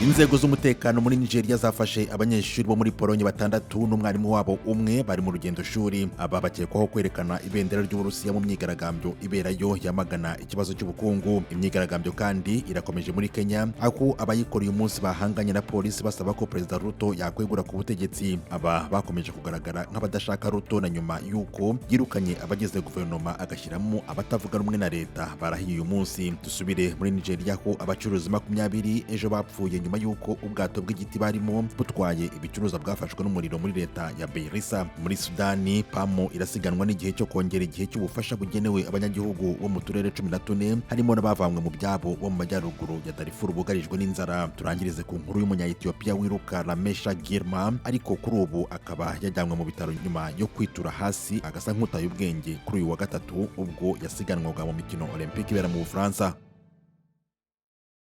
Inzego z'umutekano muri Nigeria zafashe abanyeshuri bo muri Polonye batandatu n'umwarimu wabo umwe bari mu rugendo shuri. Aba bakekwaho kwerekana ibendera ry'Uburusiya mu myigaragambyo iberayo yamagana ikibazo cy'ubukungu. Imyigaragambyo kandi irakomeje muri Kenya, aho abayikora uyu munsi bahanganye na polisi basaba ko Perezida Ruto yakwegura ku butegetsi. Aba bakomeje kugaragara nk'abadashaka Ruto na nyuma y'uko yirukanye abagize guverinoma agashyiramo abatavuga rumwe na leta barahiye uyu munsi. Dusubire muri Nigeria, ko abacuruzi 20 ejo bapfuye nyuma y'uko ubwato bw'igiti barimo butwaye ibicuruzwa bwafashwe n'umuriro muri leta ya Bayelsa. Muri Sudani, PAM irasiganwa n'igihe cyo kongera igihe cy'ubufasha bugenewe abanyagihugu bo mu turere 14, harimo n'abavanywe mu byabo bo mu majyaruguru ya Darfur bugarijwe n'inzara. Turangirize ku nkuru y'umunya-Ethiopia wiruka Lamesha Girma, ariko kuri ubu akaba yajyanywe mu bitaro nyuma yo kwitura hasi agasa nk'utaye ubwenge kuri uyu wa gatatu ubwo yasiganwaga mu mikino Olympique ibera mu Bufaransa.